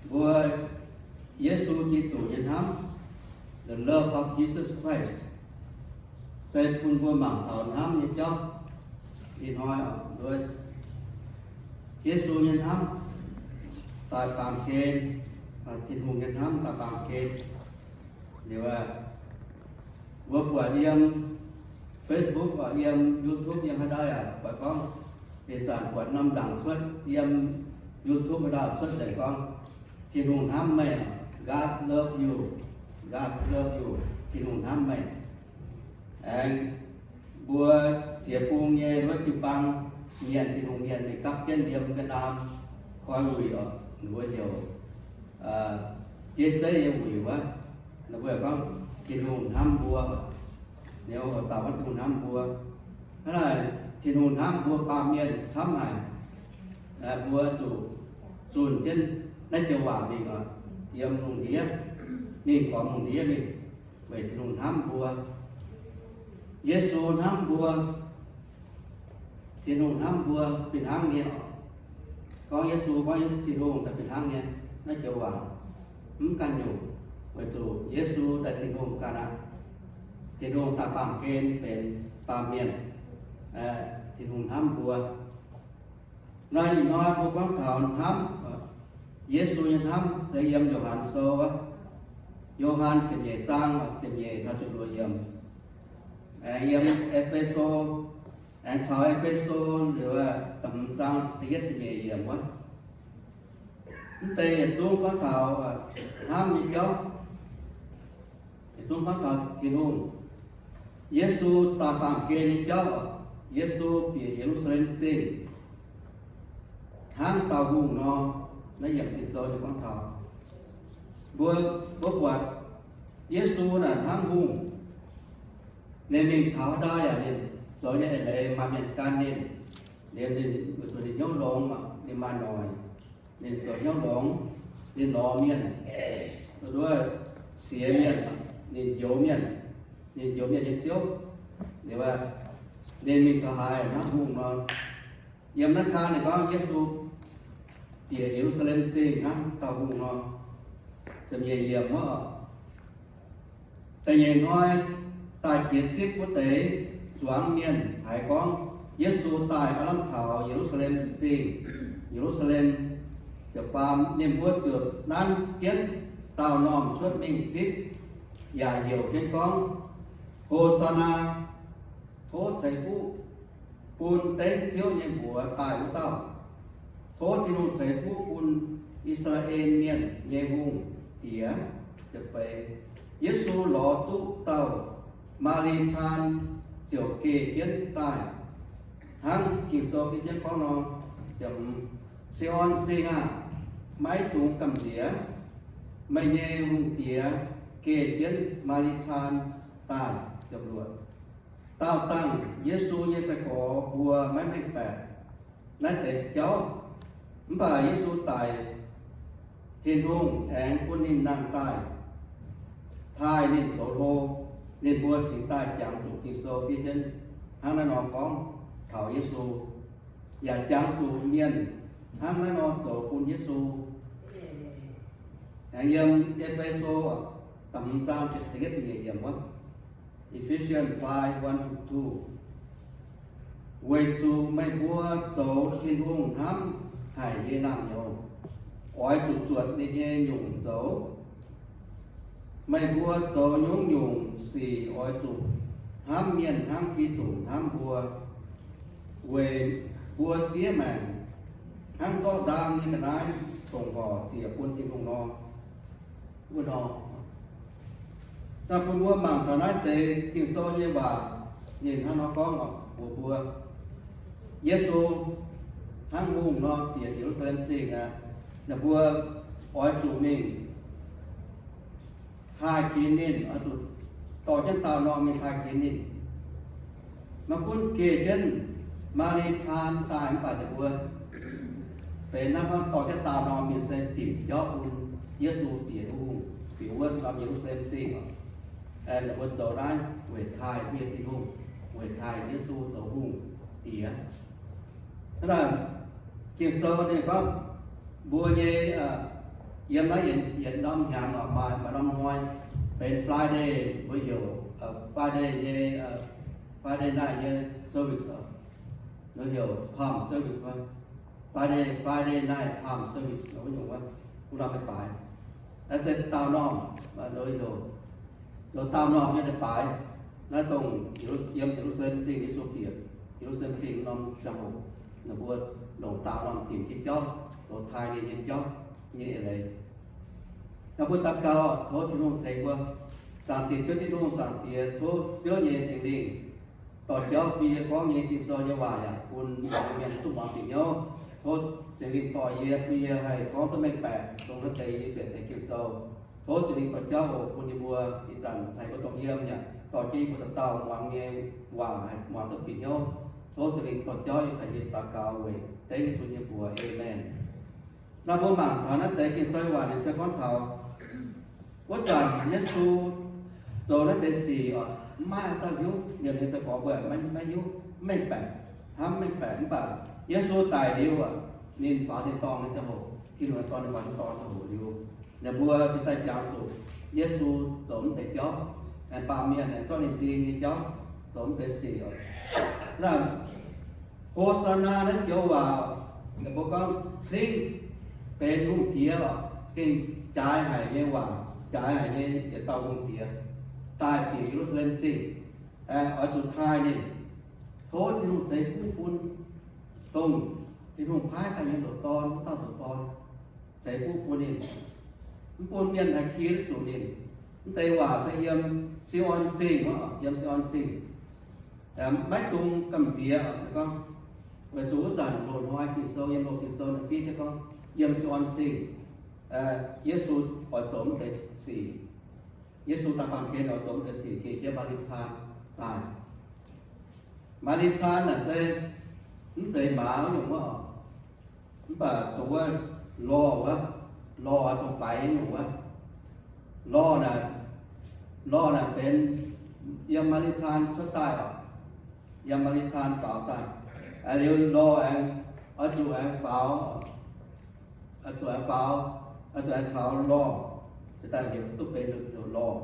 Mbuo Yesu Giduc nyei hnamv, the love of Jesus Christ, se bun mbuo mangc taux hnamv nyei jauv. Ih hnoi oc, Yesu nyei hnamv daaih baamh gen, Tin-Hungh nyei hnamv daaih baamh gen. Liuz, mbuo buatc yiem Facebook, yiem YouTube, yiem haaix ndau yaac buatc gorngv, ih zanc buatc norm nzaangc cuotv yiem YouTube haaix ndau cuotv nzengc gorngv, Tin-Hungh hnamv meih, God love you, God love you, Tin-Hungh hnamv meih. Aengx mbuo ziex bung nyei wuov jiu-baang mienh, Tin-Hungh mienh, ninh gapv jienv yiem Vietnam koi wuic oc, ninh mbuo heuc bieiv zeiv nyei wuic wuov, ninh mbuo gorngv Tin-Hungh hnamv mbuo. Ninh mbuo daux gorngv Tin-Hungh hnamv mbuo. Hnangv naaic, Tin-Hungh hnamv mbuo baamh mienh camv haic. Mbuo zuqc zunh jienv naaiv joux waac mingh oc, yiem lungh ndiev, mingh gormx lungh ndiev mingh, weic Tin-Hungh hnamv mbuo. Yesu hnamv mbuo. Tin-Hungh hnamv mbuo fih hnangv nyei oc. Gorngv Yesu, gorngv Tin-Hungh daaih fih hnangv nyei naaiv joux waac mv ganh nyungc, weic zuqc Yesu daaih Tin-Hungh ganh aqv. Tin-Hungh daaih baamh gen benx baamh mienh. Tin-Hungh hnamv mbuo. Naaiv ih hnoi mbuo gorngv taux hnamv, Yesu nyei hnamv se yiem Yo^han Sou wuov, Yo^han ziepc nyeic zaang ziepc nyeic taux ziepc luoqc yiemc. Aengx yiem E^fe^so, aengx caux E^fe^so liuz, da'hmz zaang da'yietv da'nyeic yiemc wuov. Mv deix yietc zungv gorngv taux hnamv nyei jauv. Yietc zungv gorngv taux Tin-Hungh. Yesu daaih baamh gen nyei jauv, Yesu bieqc Ye^lu^saa^lem Zingh hnangv dauh hungh nor. Naaiv yiemc Ging-Sou nyei gorngv taux mbuo, mbuo buatc Yesu naaic hnangv hungh. Ninh mingh taux haaix ndau yaac ninh zoux nyei eix leiz maaih mienh gan ninh, liemh ninh weic zuqc ninh hnyouv longx, ninh maaih noic, ninh zoux hnyouv longx, ninh lorz mienh, nduov siex mienh, ninh njoux mienh, ninh njoux mienh nyei ziouv. Ninh mingh taux haaix hnangv hungh nor. Yiem naaiv kang ninh gorngv Yesu bieqc Ye^lu^saa^lem Zingh hnangv dauh hungh nor. Ziepc nyeic yiemc wuov, da'nyeic hnoi daaih jiex cipv wuov deix zuangx mienh haiz gorngv Yesu daaih aav lamh taux Ye^lu^saa^lem Zingh, Ye^lu^saa^lem. Ziepc faam, ninh mbuo ziouc nanv jienv dauh normh cuotv mingh zipv, yaac heuc jienv gorngv, Ho^saa^naa! Tov ceix fuqv bun dengv Ziouv nyei mbuox daaih wuov dauh. Tov Tin-Hungh ceix fuqv bun I^saa^laa^en Mienh nyei Hungh Diex. Yesu lorz duqv dauh Maa^li^caan ziouc geh jienv daaih, hnangv Ging-Sou fiev jienv gorngv nor. Si^on Zingh aah! Maiv dungx gamh nziex. Meih nyei Hungh Diex geh jienv Maa^li^caan daaih. Daauh dangh Yesu nyei sai-gorx mbuo maiv mengh baeqc naaiv deix jauv. Mv baac Yesu daic, Tin-Hungh aengx bun ninh nangh daaih, taaih ninh zoux hlo. Ninh mbuo cingx daaih jangx zuqc Ging-Sou fiev jienv hnangv naaiv nor gorngv taux Yesu, yaac jangx zuqc mienh hnangv naaiv nor zoux bun Yesu. Aengx yiem E^fe^so da'hmz zaang ziepc da'yietv da'nyeic yiemc wuov, Ephesians five, one to two. Weic zuqc meih mbuo zoux Tin-Hungh hnamv haic nyei naamh nyouz, oix zuqc zuotc ninh nyei nyungc zoux. Meih mbuo zoux nyungc-nyungc sic oix zuqc hnamv mienh hnangv Giduc hnamv mbuo, weic mbuo siev maengc hnangv zorqv ndaang nyei ga'naaiv dongc horc ziec bun Tin-Hungh nor. Wuov nor, daaih bun mbuo mangc taux naaiv deix Ging-Sou nyei waac. Ninh hnangv nor gorngv oc, mbuox mbuo, Yesu hnangv hungh nor bieqc Ye^lu^saa^lem Zingh aqv. Ninh mbuo oix zuqc mingh taaih ginx ninh, oix zuqc dorh jienv daauh norm mingh taaih ginx ninh. Maiv gunv geh jienv Maa^li^caan daaih mv baac ninh mbuo benx hnangv gorngv dorh jienv daauh norm mingh se dimc jauv bun Yesu bieqc hungh, bieqc wuov norm Ye^lu^saa^lem Zingh. Ninh mbuo zoux naaiv weic taaih mienh Tin-Hungh, weic taaih Yesu zoux hungh diex. Hnangv naaic, Ging-Sou ninh gorngv mbuo nyei Yiem naaiv yietc norm hnyangx oc, maaih, maaih norm hnoi benx Friday, mbuo heuc Friday nyei, Friday night nyei service oc, mbuo heuc palm service wuov. Friday, Friday night palm service wuov nyungc wuov, wuov norm leiz-baaix. Naaiv se daauh norm, zoux daauh norm nyei leiz-baaix. Naaiv dongh yiem Ye^lu^saa^lem Zingh, Yesu bieqc Ye^lu^saa^lem Zingh norm ziangh hoc, ninh mbuo longc daauh norm dimc jienv jauv, zoux taaih ninh nyei jauv nyei eix leiz. Naaiv mbuo daux gaux, tov Tin-Hungh tengx mbuo. Zaangc Diex Ziouv Tin-Hungh, Zaangc Diex, tov Ziouv nyei Singx Lingh dorh jauv bun yie gorngv nyei Ging-Sou nyei waac yaac bun mienh duqv muangx bieqc hnyouv. Tov Singx Lingh dorh yie, bun yie haih gorngv duqv mengh baeqc dongh naaiv deix yie mbienc deix Ging-Sou. Tov Singx Lingh dorh jauv oc, bun yie mbuo ih zanc caux mbuo dongh yiem yaac dorh jienv yie mbuo dauh dauh muangx nyei waac haih muangx duqv bieqc hnyouv. Tov Singx Lingh dorh jauv yie caux yie daux gaux weic Ziouv Yesu nyei mbuox. Aamen. Naaiv mbuo mangc taux naaiv deix Ging-Sou nyei waac ninh se gorngv taux wuov zanc Yesu zoux naaiv deix sic oc, maiv maaih dauh hiuv, liemh ninh se gorngv mbuo maiv hiuv, maiv mengh baeqc, hnamv maiv mengh baeqc. Mv baac Yesu daic liuz oc, ninh faaux tin-dorngh nyei ziangh hoc, Tin-Hungh nyei Dorn faaux tin-dorngh ziangh hoc liuz, ninh mbuo cingx daaih jangx zuqc Yesu zoux naaiv deix jauv, aengx baamh mienh aengx zorqv ninh ding nyei jauv zoux naaiv deix sic oc. Naaiv Ho^saa^naa naaiv joux waac, ninh mbuo gorngv cingv benx hungh diex oc, gengh jaaix haic nyei waac, jaaix haic nyei yietc dauh hungh diex daaih bieqc Ye^lu^saa^lem Zingh, aengx oix zuqc taaih ninh. Tov Tin-Hungh ceix fuqv bun dongh Tin-Hungh paaiv daaih nyei ndoqc dorn, wuov dauh ndoqc dorn, ceix fuqv bun ninh, mv bun mienh haih kin zuqc ninh. Naaiv deix waac se yiem Si^on Zingh, yiem Si^on Zingh. Maiv dungx gamh nziex, ninh gorngv, weic zuqc wuov zanc loz-hnoi Ging-Sou, yiem loz Ging-Sou naaiv fiev jienv gorngv, yiem Si^on Zingh, Yesu oix zoux mv deix sic. Yesu daaih baamh gen oix zoux mv deix sic, geh jienv Maa^li^caan daaih. Maa^li^caan naaic se mv zeiz maaz wuov nyungc wuov oc. Mv baac dongh wuov lorh wuov, lorh dongh faix nyungc wuov. Lorh naaic, lorh naaic benx yiem Maa^li^caan cuotv daaih oc. Yiem Maa^li^caan faaux daaih. Liuz lorh aengx oix zuqc aengx faaux, oix zuqc aengx faaux, oix zuqc aengx caux lorh, cingx daaih heuc duqv benx heuc lorh,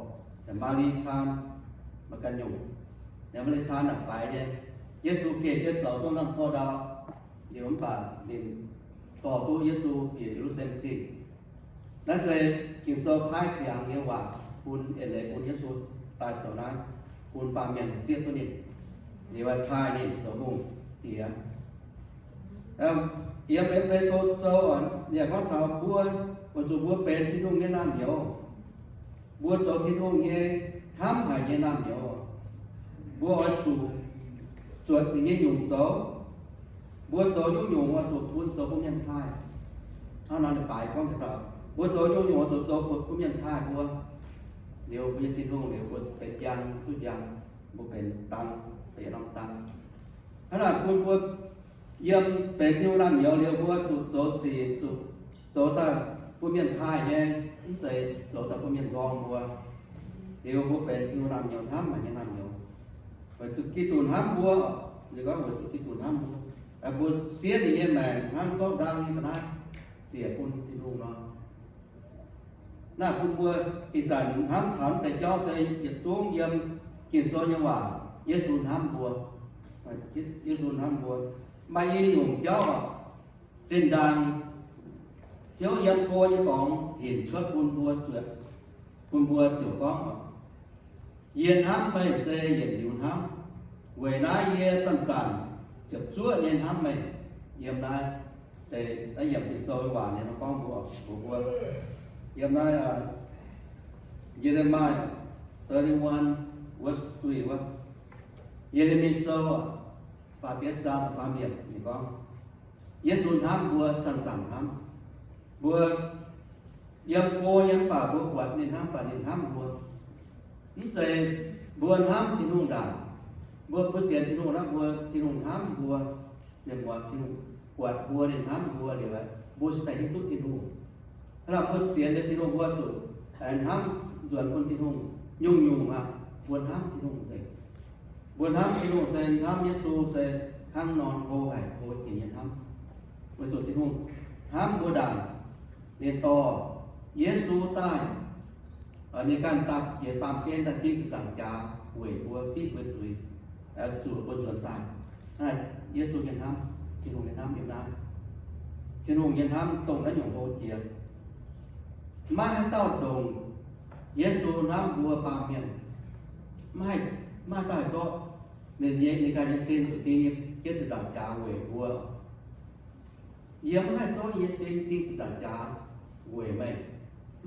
Maa^li^caan, maaih ganh nyungc. Maa^li^caan naaic faix nyei. Yesu geh jienv zoux duqv norm torh ndau, liuz mv baac ninh dorh duqv Yesu bieqc Ye^lu^saa^lem Zingh. Naaiv se Ging-Sou paaiv ziangx nyei waac bun eix leiz bun Yesu daaih zoux naaiv, bun baamh mienh zieqv duqv ninh, liuz taaih ninh zoux hungh diex. Yiem E^fe^so Sou yaac gorngv taux mbuo, weic zuqc mbuo benx Tin-Hungh nyei naamh nyouz. Mbuo zoux Tin-Hungh nyei hnamv haic nyei naamh nyouz. Mbuo oix zuqc zuotc ninh nyei nyungc zoux. Mbuo zoux nyungc-nyungc oix zuqc bun zoux bun mienh taaih. Hnangv naaiv leiz-baaix gorngv daaih, mbuo zoux nyungc-nyungc oix zuqc zoux bun mienh taaih mbuo. Liuz mbuo nyei Tin-Hungh liuz mbuo benx njang duqv njang, mbuo benx dang, benx norm dang. Hnangv naaic bun mbuo yiem benx Tin-Hungh naamh nyouz liuz mbuo zuqc zoux sic, zuqc zoux daaih bun mienh taaih nyei, mv zeiz zoux daaih bun mienh nqorngv mbuo. Liuz mbuo benx Tin-Hungh naamh nyouz, hnamv haic nyei naamh nyouz. Weic zuqc Giduc hnamv mbuo, ninh gorngv weic zuqc Giduc hnamv mbuo, mbuo siev ninh nyei maengc hnangv zorqv ndaang nyei ga'naaiv ziec bun Tin-Hungh nor. Naaiv bun mbuo ih zanc hnamv taux deix jauv se yietc zungv yiem Ging-Sou nyei waac, Yesu hnamv mbuo. Yesu hnamv mbuo. Maaih i nyungc jauv oc, zinh ndaangc Ziouv yiem go nyei dorngx hinc cuotv bun mbuo zuotc, bun mbuo ziouc gorngv oc, Yie hnamv meih se yietc liuz hnamv. Weic naaiv yie zanc-zanc ziepc zuoqv nyei hnamv meih. Yiem naaiv deix, naaiv yiemc Ging-Sou waac ninh gorngv mbuox mbuo, yiem naaiv Ye^le^mi thirty-one verse three wuov, Ye^le^mi Sou faah ziepc zaang faam yiemc ninh gorngv, Yesu hnamv mbuo zanc-zanc hnamv. Mbuo yiem go nyei mv baac mbuo buatc ninh hnamv, baac ninh hnamv mbuo. Mv zeiz mbuo hnamv Tin-Hungh ndaangc. Mbuo, mbuo sienx Tin-Hungh naaiv, mbuo, Tin-Hungh hnamv mbuo, mienh muoz, Tin-Hungh buatc mbuo, ninh hnamv mbuo liuz, mbuo cingx daaih hiuv duqv Tin-Hungh. Hnangv naaic mbuo sienx liuz Tin-Hungh mbuo zuqc aengx hnamv nzuonx bun Tin-Hungh nyungc-nyungc aqv. Mbuo hnamv Tin-Hungh se, mbuo hnamv Tin-Hungh se hnamv Yesu se hnangv norm hlo haic hlo jiex nyei hnamv. Weic zuqc Tin-Hungh hnamv mbuo ndaangc, ninh dorh Yesu daaih, ninh ganh daaih jiex baamh gen daaih ding ziepc nzaangc jaax weic mbuo, fiqv mbuo zuiz, zuoqc mbuo nzuonx daaih. Yesu nyei hnamv, Tin-Hungh nyei hnamv yiem naaiv. Tin-Hungh nyei hnamv dongh naaiv nyungc hlo jiex. Maiv haaix dauh ndongc Yesu hnamv mbuo baamh mienh. Maiv, maiv haaix dauh haih zorqv ninh nyei, ninh ganh nyei sin zuqc ding jienv ziepc nzaangc jaax weic mbuo. Yie maiv haih zorqv yie nyei sin ding ziepc nzaangc jaax weic meih.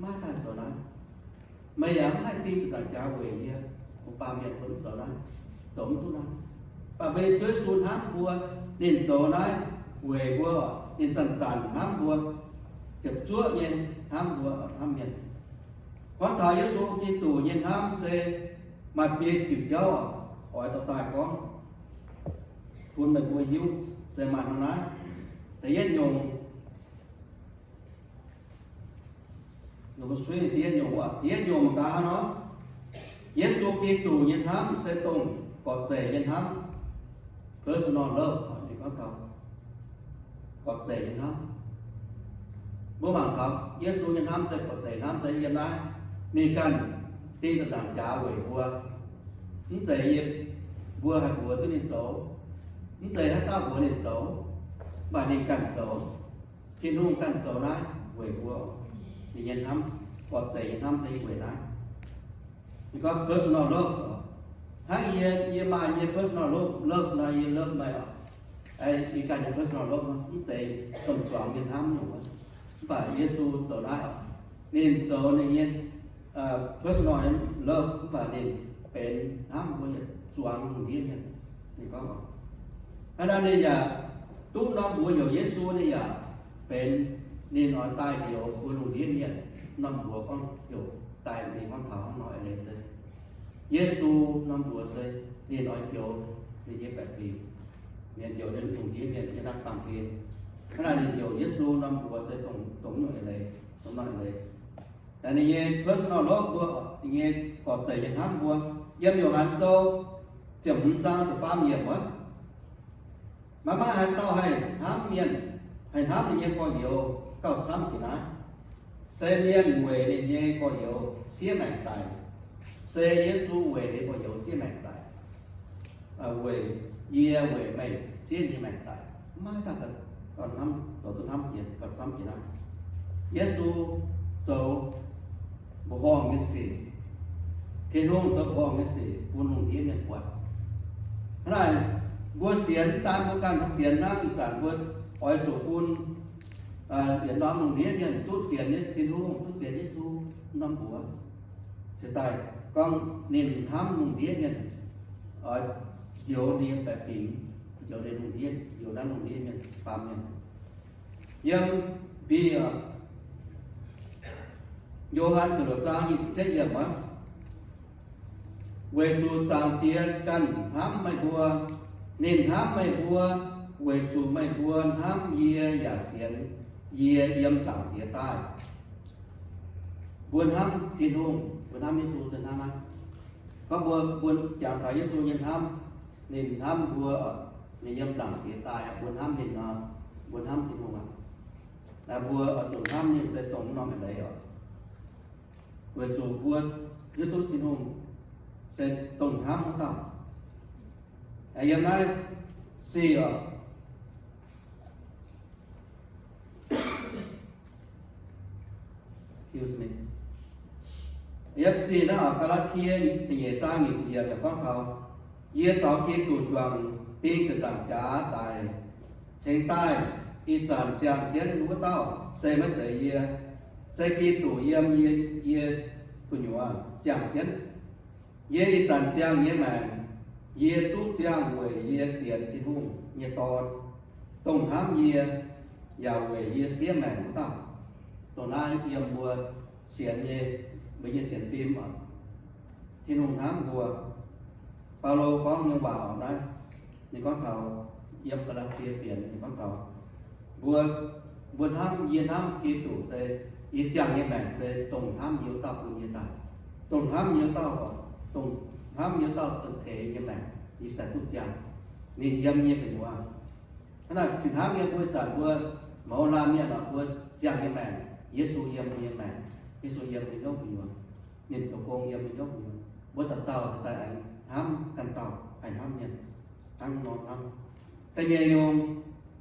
Maiv haih zoux naaiv. Meih yaac maiv haih ding ziepc nzaangc jaax weic yie. Mbuo baamh mienh mbuo mv zoux naaiv, zoux mv duqv naaiv. Mv baac meih Ziouv Yesu hnamv mbuo, ninh zoux naaiv weic mbuo, ninh zanc-zanc hnamv mbuo, ziepc zuoqv nyei hnamv mbuo, hnamv mienh. Gorngv taux Yesu Giduc nyei hnamv se maaih biei diuc jauv oix dorh daaih gorngv bun meih mbuo hiuv, se maaih hnangv naaiv. Da'yietv nyungc, da'yietv nyungc, da'yietv nyungc mangc gaax nor, Yesu Giduc nyei hnamv se dongh gorqv-zeic nyei hnamv, personal love, ninh gorngv taux gorqv-zeic nyei hnamv. Mbuo mangc taux Yesu nyei hnamv se gorqv-zeic hnamv se yiem naaiv, ninh ganh ding ziepc nzaangc jaax weic mbuo. Mv zeiz yie, mbuo haih mbuox duqv ninh zoux, mv zeiz haaix dauh mbuox ninh zoux, mv baac ninh ganh zoux. Tin-Hungh ganh zoux naaiv weic mbuo. Ninh nyei hnamv, gorqv-zeic nyei hnamv se weic naaiv. Ninh gorngv personal love oc. Hnangv yie, yie maaih nyei personal love, love nor, yie love meih oc. Yie ganh nyei personal love nor, mv zeiz domh zuangx nyei hnamv nyungc. Mv baac Yesu zoux naaiv oc. Ninh zoux ninh nyei personal love, mv baac ninh benx hnamv mbuo yietc zuangx lungh ndiev mienh. Ninh gorngv oc, hnangv naaiv ninh yaac duqv norm mbuox heuc Yesu, ninh yaac benx, ninh oix daaih njoux mbuo lungh ndiev mienh. Norm mbuox gorngv heuc daaih, ninh gorngv taux hnangv nor eix leiz se Yesu norm mbuox se ninh oix njoux ninh nyei baeqc fingx, ninh njoux ninh lungh ndiev mienh nyei naaiv baamh gen. Hnangv naaic ninh heuc Yesu norm mbuox se dongh, dongh nyungc eix leiz, dongh norm eix leiz. Ninh nyei personal love mbuo, ninh nyei gorqv-zeic nyei hnamv mbuo, yiem Yo^han Sou ziepc hmz zaang ziepc faam yiemc wuov, maiv maaih haaix dauh haih hnamv mienh, haih hnamv ninh nyei gorx-youz gauh camv jiex naaiv. Se mienh weic ninh nyei gorx-youz siev maengc daic. Se Yesu weic ninh nyei gorx-youz siev maengc daic. Weic yie, weic meih siev ninh nyei maengc daic. Maiv maaih dauh gauh hnamv, zoux duqv hnamv jiex, gauh camv jiex naaiv. Yesu zoux mbuoqc horngh nyei sic. Tin-Hungh zoux mbuoqc horngh nyei sic bun lungh ndiev mienh buatc. Hnangv naaic, mbuo sienx, daan mbuo ganh sienx hnangv, ih zanc mbuo oix zuqc bun yietc norm lungh ndiev mienh duqv sienx nyei, Tin-Hungh duqv sienx Yesu norm mbuox. Cingx daaih gorngv ninh hnamv lungh ndiev mienh, oix njoux ninh nyei baeqc fingx, njoux ninh lungh ndiev, njoux naaiv lungh ndiev mienh, baamh mienh. Yiem mbic, Yo^han ziepc luoqc zaang nyic ziepc cietv yiemc aqv. Weic zuqc Zaangc Diex ganh hnamv meih mbuo, ninh hnamv meih mbuo weic zuqc meih mbuo hnamv yie yaac sienx yie yiem Zaangc Diex daaih. Mbuo hnamv Tin-Hungh, mbuo hnamv Yesu se hnangv naaiv. Gorngv mbuo, mbuo jangx taux Yesu nyei hnamv, ninh hnamv mbuo, ninh yiem Zaangc Diex daaih, mbuo hnamv ninh nor, mbuo hnamv Tin-Hungh aqv. Naaiv mbuo oix zuqc hnamv ninh se dongh norm eix leiz oc. Weic zuqc mbuo hiuv duqv Tin-Hungh se dongh hnamv wuov dauh. Yiem naaiv sic oc, yiem sic naaiv oc, Gaa^laa^tie da'nyeic zaang nyic ziepc yiemc yaac gorngv taux, yie caux Giduc juangc ding ziepc nzaangc jaax daic cingx daaih, ih zanc ziangh jienv wuov dauh se maiv zeiz yie, se Giduc yiem yie, yie gu'nyuoz ziangh jienv. Yie ih zanc ziangh nyei maengc, yie duqv ziangh weic yie sienx Tin-Hungh nyei Dorn, dongh hnamv yie yaac weic yie siev maengc wuov dauh. Dongh naaiv yiem mbuo sienx nyei, mbuo nyei sienx fim oc, Tin-Hungh hnamv mbuo. Baulo gorngv nyei waac oc naaiv, ninh gorngv taux yiem Gaa^laa^tie Fienx, ninh gorngv taux mbuo, mbuo hnamv, yie hnamv Giduc se, yie ziangh nyei maengc se dongh hnamv yie wuov dauh bun yie daaih. Dongh hnamv yie wuov dauh oc, dongh hnamv yie wuov dauh dongh teix nyei maengc yie se duqv ziangh. Ninh yiem nyei gu'nyuoz. Hnangv naaic, fih hnangv yie mbuo ih zanc mbuo mouz laanh mienh oc, mbuo ziangh nyei maengc, Yesu yiem mbuo nyei maengc, Yesu yiem mbuo hnyouv gu'nyuoz, ninh zoux gong yiem mbuo hnyouv gu'nyuoz. Mbuo dauh dauh daaih aengx hnamv ganh dauh haih hnamv mienh, hnangv nor hnamv. Da'nyeic nyungc,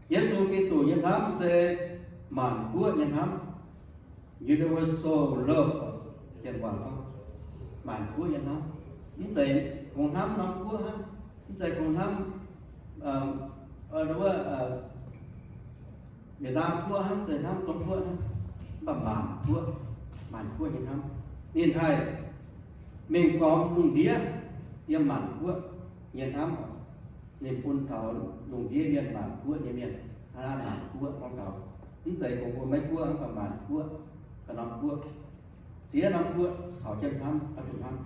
Yesu Giduc nyei hnamv se maanc guoqv nyei hnamv, universal love, janx waac gorngv, maanc guoqv nyei hnamv. Mv zeiz kungx hnamv norm guoqv hnangv, mv zeiz kungx hnamv Việt Nam guoqv hnangv, mv zeiz hnamv Zong-Guoqv hnangv, mv baac maanc guoqv, maanc guoqv nyei hnamv. Ninh haih mingh gormx lungh ndiev yiem maanc guoqv nyei hnamv. Ninh bun taux lungh ndiev mienh, maanc guoqv nyei mienh, hnangv naaiv maanc guoqv gorngv taux, mv zeiz kungx mbuo Meiv Guoqv hnangv, mv baac maanc guoqv, ga'norm guoqv, ziex norm guoqv caux jienv hnamv, oix zuqc hnamv.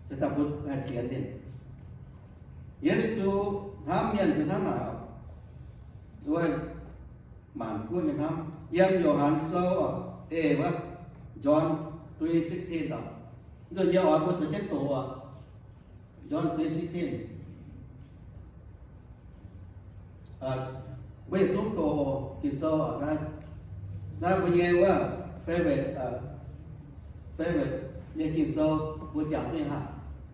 Se daaih mbuo haih sienx ninh. Yesu hnamv mienh se hnangv naaic oc. Nduov maanc guoqv nyei hnamv. Yiem Yo^han Sou oc, ei wuov, John three sixteen oc. Nzunc yie oix mbuo zuqc jienv doqc oc. John three sixteen. Mbuo yietc zungv doqc Ging-Sou oc. Naaiv, naaiv mbuo nyei wuov favorite, favorite nyei Ging-Sou, mbuo jangx duqv nyei haic.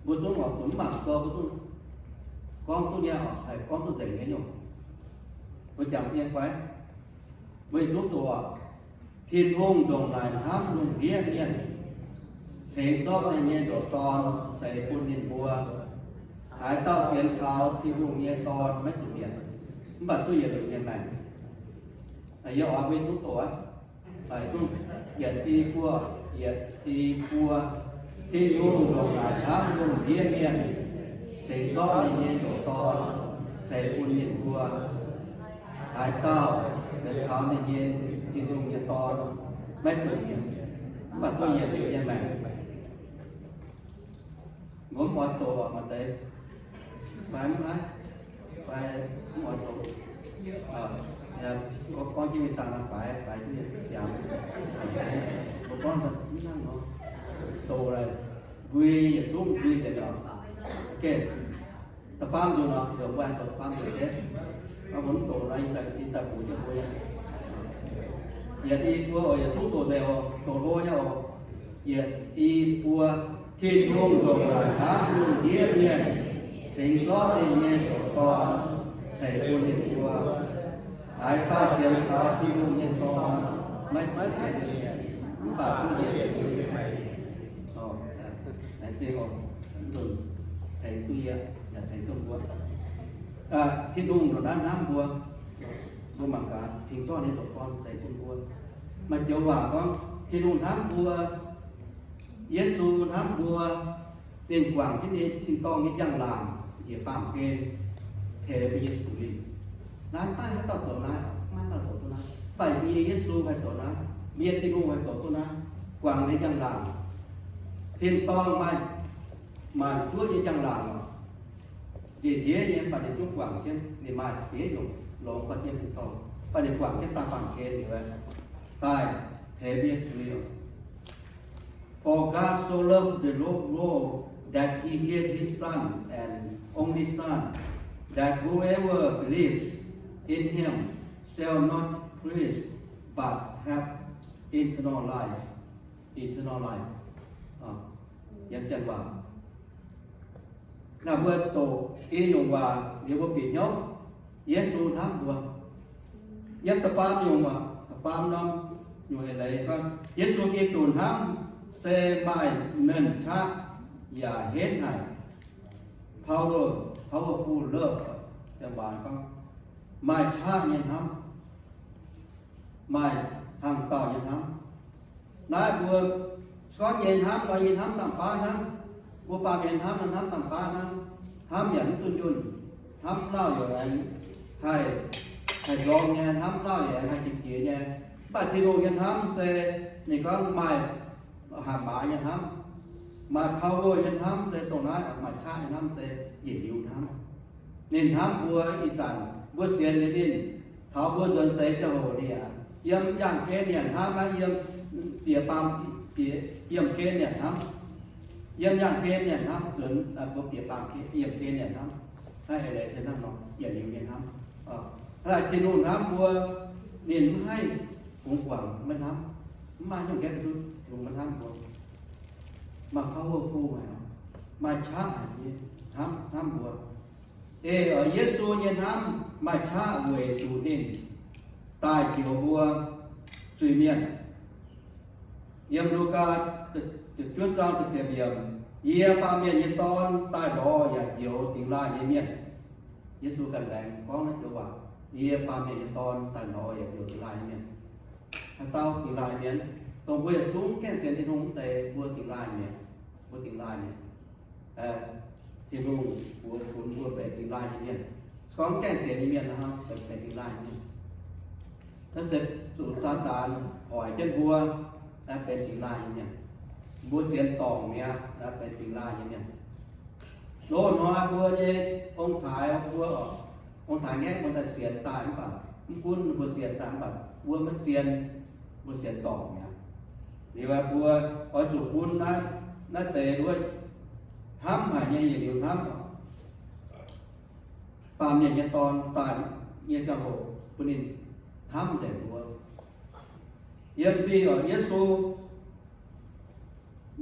Mbuo zungv oix zuqc mv mangc sou, mbuo zungv gorngv duqv nyei oc, haih gorngv duqv nzengc nyei nyungc. Mbuo jangx duqv nyei fai? Mbuo yietc zungv doqc oc. Tin-Hungh ndongc naaic hnamv lungh ndiev mienh, cingx zorqv ninh nyei ndoqc Dorn ceix bun ninh mbuo. Haaix dauh sienx kaux Tin-Hungh nyei Dorn maiv zuqc mietc, mv baac duqv yietc liuz nyei maengc. Yie oix mbuo zungv doqc aqv. Yietc i buo, yietc i buo. Tin-Hungh ndongc naaic hnamv lungh ndiev mienh, cingx zorqv ninh nyei ndoqc Dorn ceix bun ninh mbuo. Haaix dauh sienx kaux ninh nyei, Tin-Hungh nyei Dorn, maiv zuqc mietc, mv baac duqv yietc liuz nyei maengc. Mbuo mv oix doqc maaih deix, fai mv haih, fai mv oix doqc. Gorngv jienv mingh dangh faix, faix jienv ziangx. Mbuo gorngv mv hnangv nor, doqc laaix mbui yietc zungv mbui nzengc oc. Da'faam nzunc oc, heuc mbuo haih doqc da'faam nzunc deix. Mbuo mv doqc nor, yie daaih bungx jienv mbuo. Yietc i buo oc, yietc zungv doqc nzengc oc, doqc hlo nyei oc. Yietc i buo. Tin-Hungh ndongc naaic hnamv lungh ndiev mienh, cingx zorqv ninh nyei ndoqc Dorn ceix bun ninh mbuo. Haaix dauh sienx kaux Tin-Hungh nyei Dorn maiv zuqc mietc, mv baac duqv yietc liuz nyei maengc. Laengz zingh oc, mv nzunc tengx duqv yie, yaac tengx duqv mbuo. Tin-Hungh ndongc naaiv hnamv mbuo, mbuo mangc gaax, cingx zorqv ninh ndoqc Dorn ceix bun mbuo. Maaih joux waac gorngv Tin-Hungh hnamv mbuo, Yesu hnamv mbuo, ninh guangc jienv ninh tin-dorngh nyei njang-laangc njiec baamh gen tengx mbuo nyei zuiz. Naaiv maiv haaix dauh zoux naaiv, maiv haaix dauh zoux duqv naaiv. Mv baac mbuo nyei Yesu haih zoux naaiv, mbuo nyei Tin-Hungh haih zoux duqv naaiv, guangc ninh njang-laangc. Tin-dorngh maaih, maanc guoqv nyei njang-laangc oc, njiec ndiev nyei, mv baac ninh zungv guangc jienv. Ninh maaih ziex nyungc longx gau yiem tin-dorngh, mv baac ninh guangc jienv daaih baamh gen liuz, daaih tengx mbuo nyei zuiz oc. For God so loved the world that he gave his Son and only Son, that whoever believes in him shall not perish but have eternal life. Eternal life. Yiem janx waac. Naaiv mbuo doqc i nyungc waac liuz mbuo bieqc hnyouv, Yesu hnamv mbuo. Yiem da'faam nyungc waac, da'faam norm nyungc eix leiz gorngv, Yesu Giduc hnamv se maaih nernh qaqv yaac henv haic. Power, powerful love, janx waac gorngv, maaih qaqv nyei hnamv, maaih hnaangx-daauh nyei hnamv. Naaiv mbuo se gorngv nyei hnamv nor, yie hnamv da'faam hnangv. Mbuo baamh mienh hnamv nor, hnamv da'faam hnangv. Hnamv yaac mv dunh yunh. Hnamv lauh yaac aengx haih, haih nzorng nyei, hnamv lauh yaac aengx haih jiex jiex nyei. Mv baac Tin-Hungh nyei hnamv se ninh gorngv maaih hatc maaz nyei hnamv, maaih power nyei hnamv se dongh naaiv, maaih qaqv nyei hnamv se yietc liuz hnamv. Ninh hnamv mbuo ih zanc mbuo sienx liuz ninh, taux mbuo nzuonx seix ziangh hoc ninh yaac yiem yaangh gen nyanc hnamv, maiv yiem bieqc baamh, bieqc, yiem gen nyanc hnamv. Yiem yaangh gen nyanc hnamv, nzuonx, mbuo bieqc baamh gen, yiem gen nyanc hnamv. Naaiv eix leiz se hnangv nor, yietc liuz nyei hnamv. Hnangv naaic Tin-Hungh hnamv mbuo, ninh mv haih fungx guangc maiv hnamv. Mv maaih nyungc gaeqv duqv Tin-Hungh maiv hnamv mbuo. Maaih powerful haic, maaih qaqv haic nyei hnamv, hnamv mbuo. Ei, Yesu nyei hnamv maaih qaqv weic zuqc ninh daaih njoux mbuo zuiz-mienh. Yiem Lugaa ziepc juov zaang ziepc yiemc, Yie, Baamh Mienh nyei Dorn, daaih lorz yaac njoux dingx laaih nyei mienh. Yesu ganh laengz gorngv naaiv joux waac, Yie, Baamh Mienh nyei Dorn, daaih lorz yaac njoux dingx laaih nyei mienh. Haaix dauh dingx laaih mienh? Dongh mbuo yietc zungv gaengh sienx Tin-Hungh wuov deix, mbuo dingx laaih mienh, mbuo dingx laaih mienh. Tin-Hungh mbuox funx mbuo benx dingx laaih nyei mienh. Se gorngv mv gaengh sienx nyei mienh nor, benx, benx dingx laaih nyei mienh. Naaiv se zuqc Saadaan hoic jienv mbuo benx dingx laaih nyei mienh. Mbuo sienx dorngc mi'aqv, benx dingx laaih nyei mienh. Loz-hnoi mbuo nyei ong-taaix, mbuo oc, ong-taaix ngaeqv mbuo daaih sienx daaih mv baac, mv gunv mbuo sienx daaih mv baac mbuo maiv zien, mbuo sienx dorngc mi'aqv. Liuz mbuo oix zuqc bun naaiv, naaiv deix wuov hnamv haic nyei yietc liuz hnamv oc. Baamh Mienh nyei Dorn daaih nyei ziangh hoc bun ninh hnamv nzengc mbuo. Yiem Bieqc oc, Yesu,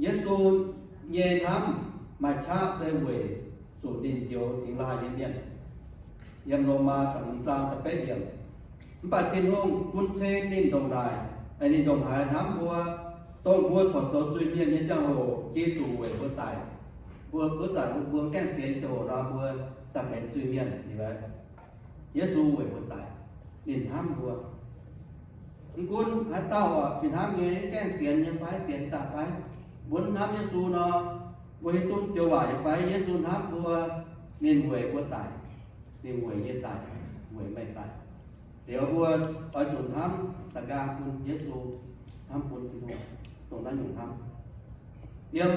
Yesu nyei hnamv maaih qaqv se weic zuqc ninh njoux dingx laaih nyei mienh. Yiem Lomaa da'hmz zaang da'betv yiemc. Mv baac Tin-Hungh bun cing ninh ndongc naaic, ninh ndongc haaix hnamv mbuo, dongh mbuo corc zoux zuiz-mienh nyei ziangh hoc Giduc weic mbuo daic. Mbuo, mbuo zanc mbuo mv gaengh sienx nyei ziangh hoc nor, mbuo daaih benx zuiz-mienh. Yesu weic mbuo daic, ninh hnamv mbuo. Mv gunv haaix dauh oc, fih hnangv nyei mv gaengh sienx nyei fai sienx daaih fai, mbuo mv hnamv Yesu nor, mbuo hiuv duqv joux waac nyei fai, Yesu hnamv mbuo, ninh weic mbuo daic, ninh weic yie daic, weic meih daic. Liuz mbuo oix zuqc hnamv da'nqaang bun Yesu, hnamv bun Tin-Hungh dongh naaiv nyungc hnamv. Yiem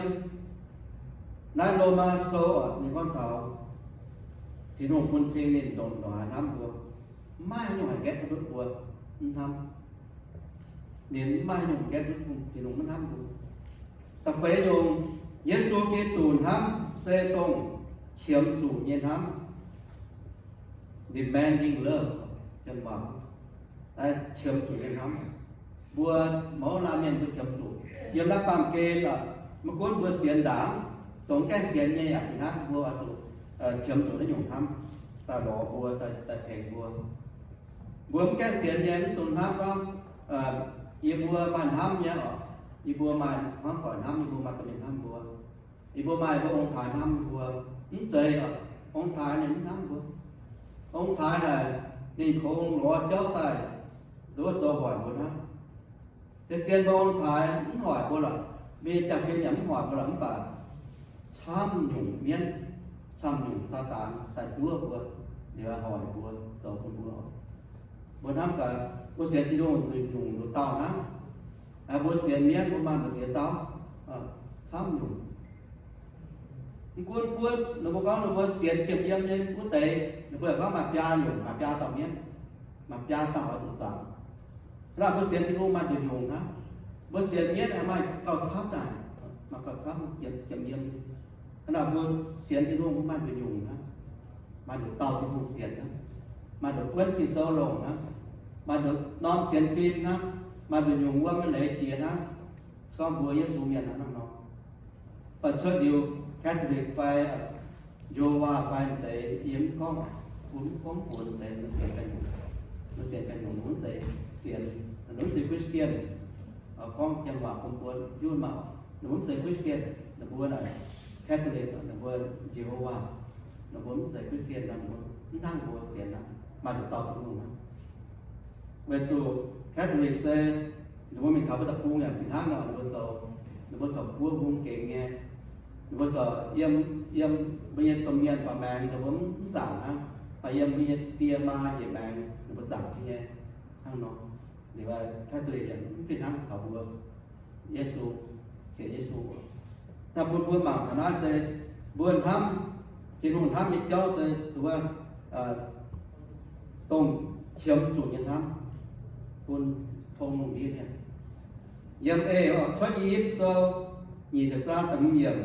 naaiv Lomaa sou oc, ninh gorngv taux Tin-Hungh bun cing ninh ndongc, ndongc haaix hnamv mbuo. Mv maaih nyungc haaix gaeqv duqv mbuo mv hnamv. Ninh mv maaih nyungc gaeqv duqv Tin-Hungh mv hnamv mbuo. Da'feix nyungc, Yesu Giduc hnamv se dongh qiemx zuqc nyei hnamv. Demanding love, janx waac, qiemx zuqc nyei hnamv. Mbuo mouz laanh mienh mbuo qiemx zuqc. Yiem naaiv baamh gen oc, maiv gunv mbuo sienx ndaangc, dongh mv gaengh sienx nyei yaac fih hnangv, mbuo oix zuqc qiemx zuqc naaiv nyungc hnamv daaih lorz mbuo, daaih, daaih tengx mbuo. Mbuo mv gaengh sienx nyei mv dungx hnamv gorngv, yie mbuo maaih hnamv nyei oc, yie mbuo maaih hnamv doic hnamv, yie mbuo maaih domh mienh hnamv mbuo. Yie mbuo maaih mbuo ong-taaix hnamv mbuo. Mv zeiz oc, ong-taaix ninh mv hnamv mbuo. Ong-taaix naaic ninh kungx lorz jauv daaih, nduov zoux hoic mbuo hnangv. Zien-zien mbuo ong-taaix mv hoic mbuo lorqc, mbuo nyei jaa-fin yaac mv hoic mbuo lorqc, mv baac camv nyungc mienv, camv nyungc Saadaan daaih nduov mbuo, liuz hoic mbuo, zoux bun mbuo. Mbuo hnamv gaax, mbuo sienx Tin-Hungh nduqc nyungc nduqc dauh hnangv. Mbuo sienx mienv mbuo maaih mbu'ziex dauh, camv nyungc. Mv gunv buov ninh mbuo gorngv ninh mbuo sienx jiem yiem nyei wuov deix, ninh mbuo yaac gorngv maaih biaa nyungc, maaih biaa dauh mienv, maaih biaa dauh oix zuqc zaangc. Hnangv naaic mbuo sienx Tin-Hungh maaih nduqc nyungc hnangv. Mbuo sienx mienv maaih gauh camv naaic, maaih gauh camv jiem, jiem yiem. Hnangv naaic mbuo sienx Tin-Hungh maaih nduqc nyungc hnangv. Maaih nduqc dauh Tin-Hungh sienx hnangv. Maaih nduqc buonv Ging-Sou longc hnangv. Maaih nduqc norm sienx fim hnangv. Maaih nduqc nyungc wuom nyei leiz jiex hnangv. Se gorngv mbuo Yesu mienh hnangv nor. Baac cuotv liuz Catholic fai Jehovah fai deix, yie mv gorngv, mbuo mv gorngv funx deix, mbuo sienx ganh nyungc, mbuo sienx ganh nyungc, mbuo mv zeiz sienx, mbuo mv zeiz Christian. Gorngv janx waac bun mbuo hiuv mangc, ninh mbuo mv zeiz Christian, ninh mbuo naaic Catholic, ninh mbuo Jehovah, ninh mbuo mv zeiz Christian, ninh mbuo mv hnangv mbuo sienx hnangv, maaih nduqc dauh Tin-Hungh hnangv. Weic zuqc Catholic se ninh mbuo mingh taux mbuo deic-bung yaac fih hnangv nor, ninh mbuo zoux, ninh mbuo zoux buov hung gengx nyei. Ninh mbuo zoux yiem, yiem mbuo nyei domh mienh faaux maengx ninh mbuo mv zaangc hnangv, baac yiem mbuo nyei die maa njiec maengx ninh mbuo zaangc jienv nyei hnangv nor. Liuz Catholic yaac mv fih hnangv caux mbuo Yesu, sienx Yesu. Naaiv bun mbuo mangc taux naaiv se mbuo hnamv, Tin-Hungh hnamv nyei jauv se wuov, dongh qiemx zuqc nyei hnamv bun tong lungh ndiev mienh. Yiem eix oc, Cuotv I^yipv Sou nyic ziepc zaang da'hmz yiemc,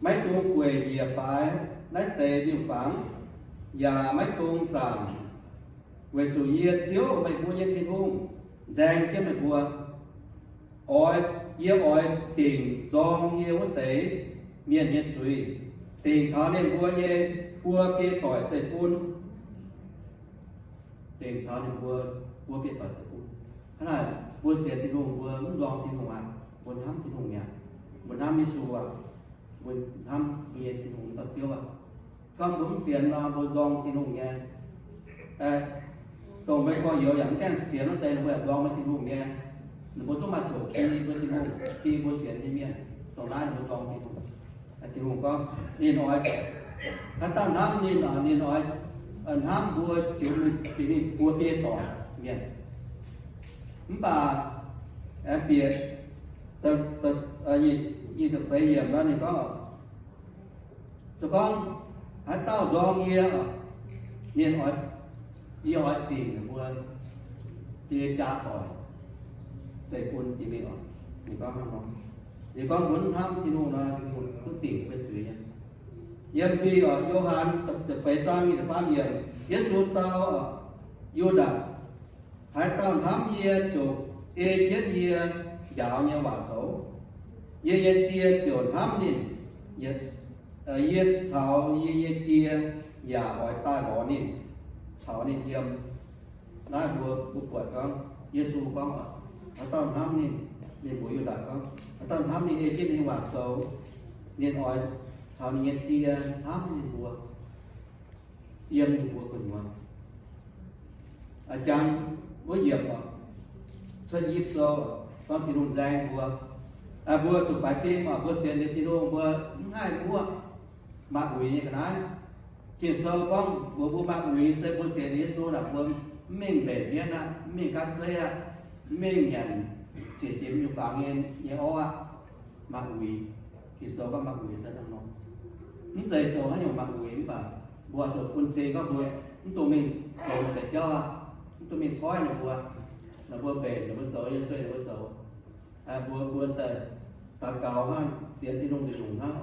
maiv dungx gueic njiec baaix naaiv deix miuc-fangx, yaac maiv dungx zaangc, weic zuqc yie, Ziouv, meih mbuo nyei Tin-Hungh, nzaeng jienv meih mbuo. Oix, yie oix dingc nzorng yie wuov deix mienh nyei zuiz, dingc taux ninh mbuo nyei buo biei doic zeiv-fun. Dingc taux ninh mbuo buo biei doic zeiv-fun. Hnangv naaic, mbuo sienx Tin-Hungh mbuo mv nzorng Tin-Hungh aqv, mbuo hnamv Tin-Hungh mi'aqv, mbuo hnamv Yesu aqv, mbuo hnamv mbuo nyei Tin-Hungh dauh Ziouv aqv. Gorngv mbuo mv sienx nor, mbuo nzorng Tin-Hungh nyei. Dongh meih gorx-youz yaac mv gaengh sienx wuov deix, ninh mbuo yaac nzorng meih Tin-Hungh nyei. Ninh mbuo zungv maaih zoqc ki mbuo Tin-Hungh, ki mbuo sienx nyei mienh. Dongh naaiv ninh mbuo nzorng Tin-Hungh. Tin-Hungh gorngv ninh oix, haaix dauh hnamv ninh, ninh oix hnamv mbuo ziux mingh, ziux mingh buo biei doic mienh. Mv baac aengx bieqc nyic ziepc feix yiemc nor ninh gorngv, se gorngv haaix dauh nzorng yie, ninh oix, yie oix dingc ninh mbuo biei jaa doic zeiv-fun jiex mingh oc. Ninh gorngv hnangv nor. Ninh gorngv mbuo mv hnamv Tin-Hungh nor, Tin-Hungh duqv dingc mbuo zuiz nyei. Yiem Yo^han ziepc feix zaang nyic ziepc faam yiemc, Yesu dau Yu^ndac, haaix dauh hnamv yie ziouc ei jienv yie njaaux nyei waac zoux. Yie nyei Die ziouc hnamv ninh, yie caux yie nyei Die yaac oix daaih lorz ninh, caux ninh yiem. Naaiv mbuo, mbuo buatc gorngv, Yesu gorngv, haaix dauh hnamv ninh, ninh mbuox Yu^ndac gorngv, haaix dauh hnamv ninh ei jienv ninh waac zoux, ninh oix caux ninh nyei Die hnamv ninh mbuo, yiem ninh mbuo gu'nyuoz. A'jang wuov yiemc oc, Cuotv Yipv Sou, gorngv Tin-Hungh nzaeng mbuo. Mbuo zuqc faix fim oc, mbuo sienx liuz Tin-Hungh mbuo mv haih muoqv maaih uix nyei ga'naaiv. Ging-Sou gorngv mbuox mbuo maaih uix se mbuo sienx Yesu naaic mbuo mv mingh mbenc mienv aqv, mv mingh gaatv zeiv aqv, mv mingh nyanc siec jiex nyungc fangx nyei, nyei orv aqv. Maaih uix. Ging-Sou gorngv maaih uix se hnangv nor. Mv zeiz zoux haaix nyungc maaih uix mv baac mbuo zuqc bun cing gorngv mbuo mv dungx mingh zoux deix jauv aqv, mv dungx mingh coiv ninh mbuo. Ninh mbuo mbenc ninh mbuo zoux, yie sueih ninh mbuo zoux. Mbuo, mbuo daux gaux hnangv, sienx Tin-Hungh nduqc nyungc hnangv.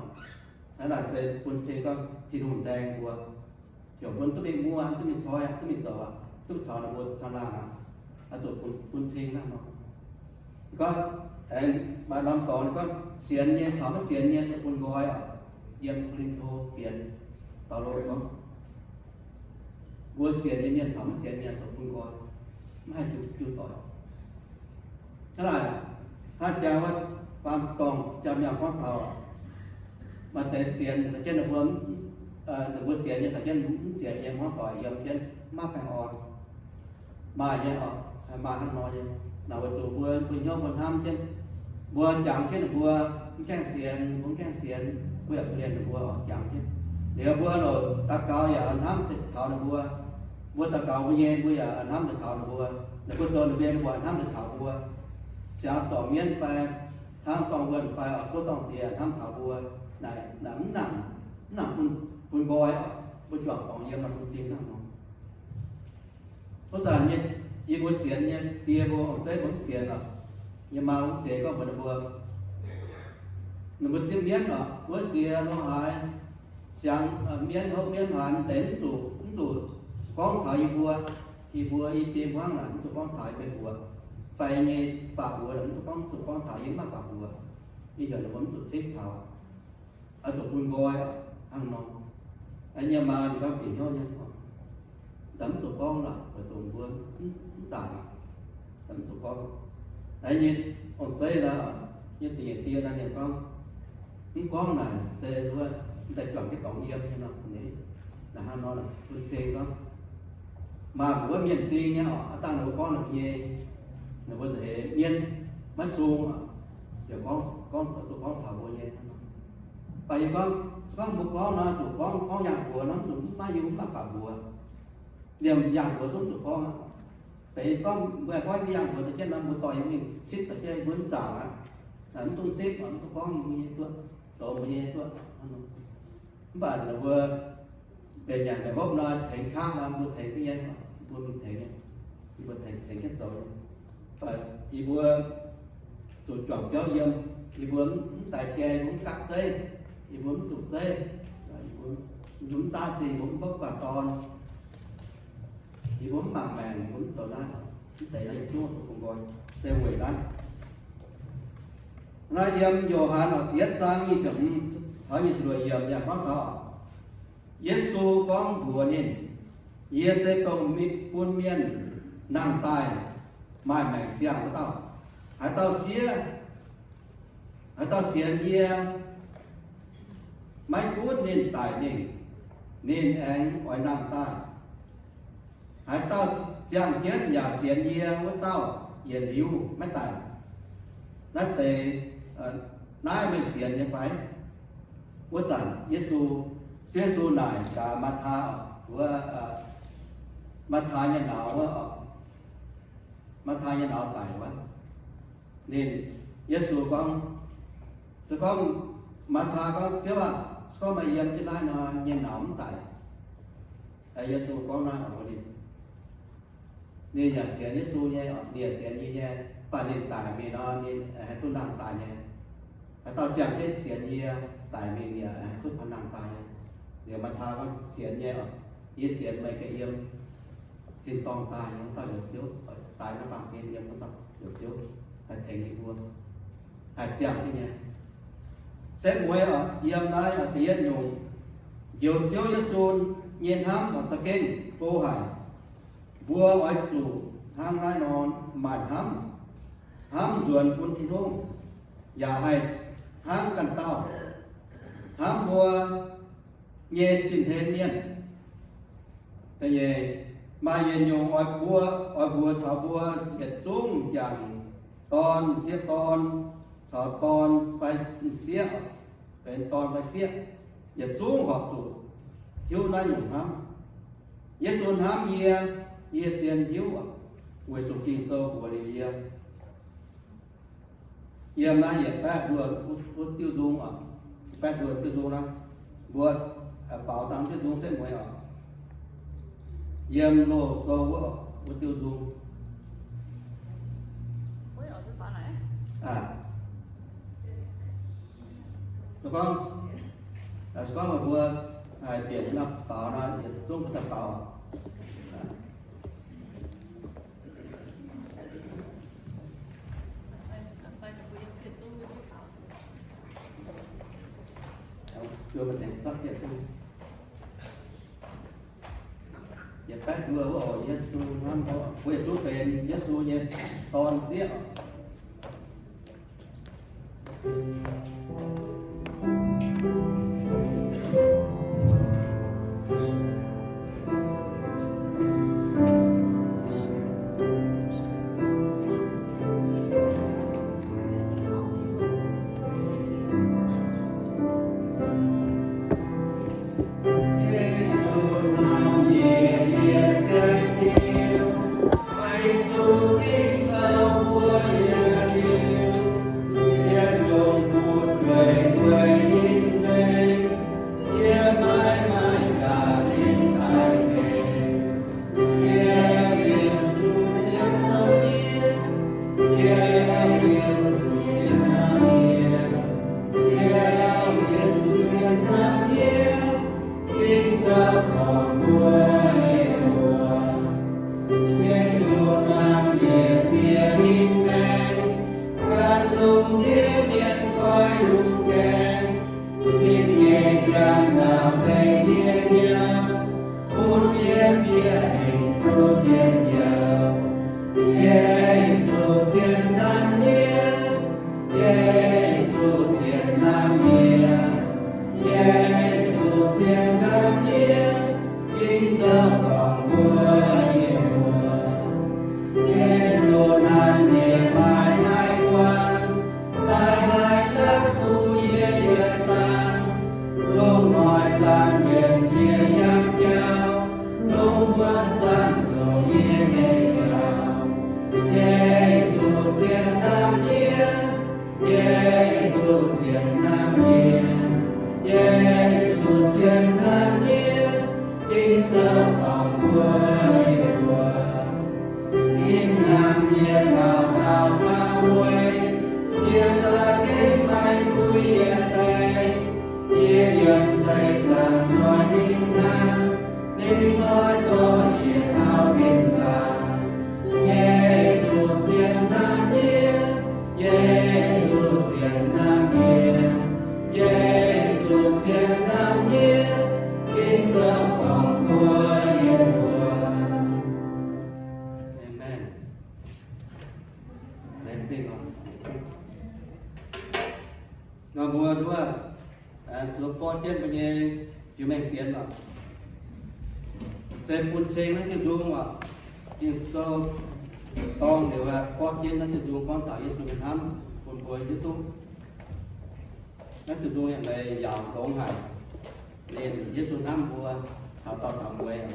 Hnangv naaic se bun cing gorngv Tin-Hungh nzaeng mbuo. Heuc mbuo duqv mingh muoqv, duqv mingh coiv, duqv mingh zoux aqv, duqv caux ninh mbuo caangh laangh aqv. Oix zuqc bun cing hnangv nor. Gorngv aengx maaih norm dorngx ninh gorngv sienx nyei caux maiv sienx nyei zuqc bun nqoi oc. Yiem Ko^lin^to fienx, Baulo gorngv, mbuo sienx nyei mienh caux maiv sienx mienh zuqc bun nqoi, maiv haih jiu, jiu doic. Hnangv naaic, hnangv jang wuov faam dorngh jaa-miangh gorngv taux, maaih deix sienx caux jienv ninh mbuo, ninh mbuo sienx nyei caux jienv mv sienx nyei hmuangv doic yiem jienv maiv baengh orn. Maaih nyei oc, maaih hnangv nor nyei. Naaic weic zuqc mbuo, mbuo hnyouv mbuo hnamv jienv, mbuo jangx jienv ninh mbuo, mv gaengh sienx, mbuo mv gaengh sienx, mbuo yaac korv-lienh ninh mbuo oc, jangx jienv. Liuz mbuo loc daux gaux yaac hnamv taux ninh mbuo. Mbuo daux gaux mbuo nyei, mbuo yaac hnamv taux ninh mbuo. Ninh mbuo zoux ninh mbuo nyei, mbuo hnamv taux mbuo. Siang-dorngh mienv fai, caangv dorngh wuonh fai, oix buov dorngh siex hnamv taux mbuo. Naaic, naaic mv nangc, mv nangc bun, bun nqoi oc. Mbuo juangc dorngx yiem nor bun cing hnangv nor. Wuov zanc nyei, yie mbuo sienx nyei die mbuo, ong-zeiv mbuo mv sienx oc. Yie maa mv sienx gorngv mbuox ninh mbuo, ninh mbuo sipv mienv oc, wuov siex nor haaix, siang, mienv hopv mienv haaix, mv deix mv zuqc, mv zuqc gorngv taux yie mbuo. Yie mbuo i biei hmuangv naaic mv zuqc gorngv taux yie mbuo fai nyei faatv mbuox, mv zuqc gorngv, mv zuqc gorngv taux yie mv maaih faatv mbuox. Yie heuc ninh mbuo mv zuqc cipv taux. Oix zuqc bun nqoi hnangv nor. Yie maa ninh gorngv bieqc hnyouv nyei, daaih mv zuqc gorngv lorqc, weic zuqc mbuo mv zaangc, daaih mv zuqc gorngv. Naaiv nyei ong-zeiv naaiv, nyei dingc nyei die naaiv ninh gorngv, mv gorngv naaic se wuov, mv daaih juangc jienv dorngx yiem nyei nor, naaiv hnangv nor bun cing gorngv, maaih mbuo wuov mienh ding nyei oc, aav dangh ninh mbuo gorngv ninh mbuo nyei, ninh mbuo nza'heix mienv maiv sung oc, yaac gorngv, gorngv, zuqc gorngv taux mbuo nyei. Mv baac yie gorngv, se gorngv mbuo gorngv nor, zuqc gorngv, gorngv yangh mbuox nor, zuqc mv maaih yie mv maaih faatv mbuox. Liemh yangh mbuox zungv zuqc gorngv aqv. Deix gorngv mbuo haih gorngv yie mbuo yangh mbuox za'jienv nor, mbuo dorh yie mingh cipv za'jienv, mbuo mv zaangc aqv. Mv dungx cipv, mv dungx gorngv yie mbuo nyei duqv, zoux mbuo nyei duqv. Mv baac ninh mbuo mbenc nyanc mbenc hopv nor, tengx kangv nor, mbuo tengx duqv nyei, mbuo mingh tengx nyei, yie mbuo tengx, tengx jienv zoux nyei. Mv baac yie mbuo zuqc juangc biauv yiem, yie mbuo mv daix jai, yie mbuo mv gapv zeiv, yie mbuo mv zuqc zeiv, yie mbuo mv daav sing, yie mbuo mv mbopv gu'nguaaz dorn, yie mbuo mv mangc maengc, yie mbuo mv zoux naaiv, mv deix naaiv yietc zungv zuqc bun nqoi, se weic naaiv. Naaiv yiem Yo^han ziepc yietv zaang nyic ziepc hmz taux nyic ziepc luoqc yiemc yaac gorngv taux, Yesu gorngv mbuox ninh, Yie se dongh bun mienh nangh daaih maaih maengc ziangh wuov dauh. Haaix dauh siev, haaix dauh sienx yie, maiv gunv ninh daic mingh, ninh aengx oix nangh daaih. Haaix dauh ziangh jienv yaac sienx yie wuov dauh yietc liuz maiv daic. Naaiv deix, naaiv meih sienx nyei fai? Wuov zanc Yesu, Ziouv Yesu naaic gaax Maa^taa, wuov, Maa^taa nyei nauz wuov, Maa^taa nyei nauz daic wuov. Ninh, Yesu gorngv, se gorngv Maa^taa gorngv, Ziouv aah, se gorngv meih yiem jienv naaiv nor, nyei nauz mv daic. Yesu gorngv naaiv mbuox ninh. Ninh yaac sienx Yesu nyei, ninh yaac sienx yie nyei, mv baac ninh daic mingh nor, ninh haih duqv nangh daaih nyei. Haaix dauh ziangh jienv sienx yie daic mingh, ninh yaac haih duqv nangh daaih nyei. Liuz Maa^taa gorngv, Sienx nyei oc, yie sienx meih ganh yiem tin-dorngh daaih nyei wuov dauh heuc Ziouv, daaih naaiv baamh gen yiem wuov dauh heuc Ziouv, haih tengx yie mbuo, haih ziangh jienv nyei. Se mueiz oc, yiem naaiv da'yietv nyungc, njoux Ziouv Yesu nyei hnamv oc za'gengh go haic. Mbuo oix zuqc hnangv naaiv nor maaih hnamv, hnamv nzuonx bun Tin-Hungh, yaac haih hnamv ganh dauh, hnamv mbuo nyei sin-hlen mienh. Da'nyeic, maaih yietc nyungc oix mbuo, oix mbuox taux mbuo yietc zungv m'jangc dorn, m'sieqv dorn, caux dorn fai m'sieqv, benx dorn fai sieqv, yietc zungv horpc zuqc hiuv naaiv nyungc hnamv. Yesu hnamv yie, yie zien hiuv, weic zuqc Ging-Sou mbuox liuz yie. Yiem naaiv yietc baeqv nduoh wuov diuh nzung oc, baeqv nduoh diuh nzung naaiv, mbuo baaux dangh diuh nzung setv mueiz oc. Yiem Loz-Sou wuov, wuov diuh nzung. Se gorngv, se gorngv meih mbuo haih bieqc naaiv baaux nor, yietc zungv mbuo daaih baaux. Yietc baeqv nduoh wuov oc, Yesu hnamv mbuo, mbuo yietc zungv benx Yesu nyei dorn sieqv oc. Ninh nyei ziangh ndaauh zengc yie hnyouv, bun yie bieqc mingh duqv njien-youh. Yesu zien hnamv yie, Yesu zien hnamv yie, Yesu zien hnamv yie, Ging-Sou gorngv mbuox yie mbuo. Yesu hnamv yie maiv haih guanh, maiv haih la'kuqv yie yietc dangh. Lungh hnoi zanc mienh yie yangh jauv, lungh wuonh zanc zoux yie nyei gauh. Yesu zien hnamv yie, Yesu zien hnamv yie, Yesu zien hnamv yie, Ging-Sou gorngv mbuox yie mbuo. Ninh hnamv yie ndau ndau gauh mueiz, yie za'gengh maiv puix yietc deix. Yie yiem seix zaangc hnoi ninh hnamv, ninh hnoi dorh yie taux tin-zaangc. Yesu zien hnamv yie, Yesu zien Nor mbuo nduov, zuov borqv jienv mbuo nyei jiex mengh fienx oc. Se bun ceng naaiv diuh nzung oc. Ging-Sou dorng liuz, borqv jienv naaiv diuh nzung gorngv taux Yesu nyei hnamv bun mbuo hiuv duqv. Naaiv diuh nzung yaac leiz yaauc longx haic. Ninh, Yesu hnamv mbuo taux dauh taux mueiz.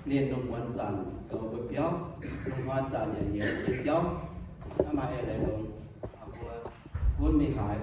Ninh lungh muonz zanc goux mbuo biauv, lungh hnoi zanc yaac nyiemc mbuo nyei biauv. Hnamv maaih eix leiz longx, mbuo gunv mingh haaix